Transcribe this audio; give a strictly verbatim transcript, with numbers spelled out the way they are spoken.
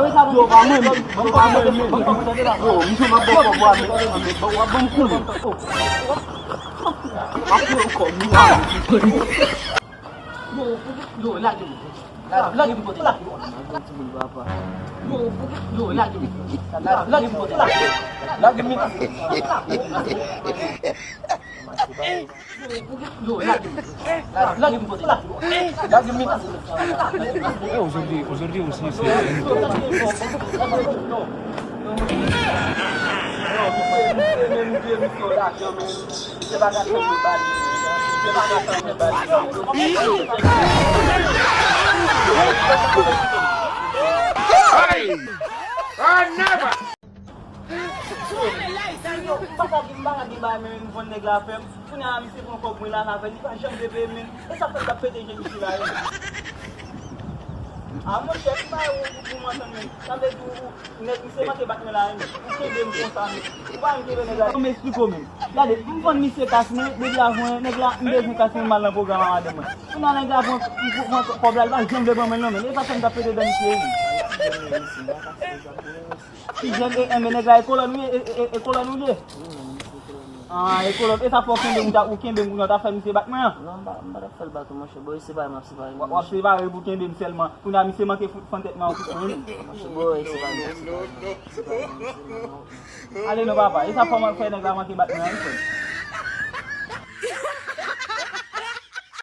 Yo, pa mwen menm. Yo, pa mwen menm. Yo, misye m ap bò kòb ou a, men, men, w ap ban m koulè. M ap fè w kòb, misye. Yo, yo, lage m. Lage m kote. Yo, yo, lage m. Lage m kote. Lage m. Yo, lage m. Lage m kote. Lage m. Eh, aujourd'hui, aujourd'hui aussi, c'est Hey! I never! Yo, m pa ka di m pa ka gen bagay, men m vann nèg la fè m. Kounye a, misye pran kòb mwen la avè l, li pa janm vle peye, men. E sa fè m t ap pete je misye la, wi. A, monchè, ki bagay ou, ou, ou mantan, men. Sa vle di, ou, ou, nèg misye manke bat mwen la, wi. Ou kenbe m konsa, men. Ou pa menm kenbe nèg la. Ou m eksplike w, men. Gade, m vann misye kas mwen, depi avan, nèg la, m bezwen kas mwen, m al nan pwogram a madanm mwen. Kounye a, nèg la pran, pran, pran kòb la, li pa janm vle ban mwen l non, men. E sa fè m t ap pete dan misye, wi. Ti jèn, e, e, men nèg la e kolòn wi, e, e, e, e kolòn ou ye. Ah, e kolòn, e sa fè w kenbe m, ou ta, ou kenbe m, ou ta fè misye bat mwen an. Non, m pa, m pa t ap fè l bat ou, monchè. Bon, e separe m ap separe nou, w ap separe pou kenbe m sèlman. Kounye a, misye manke fout fann tèt mwen an kout pwen, wi. Monchè, bon, e separe m ap separe nou. Ale non, papa, e sa fè w fè nèg la manke bat mwen an, wi, frè m.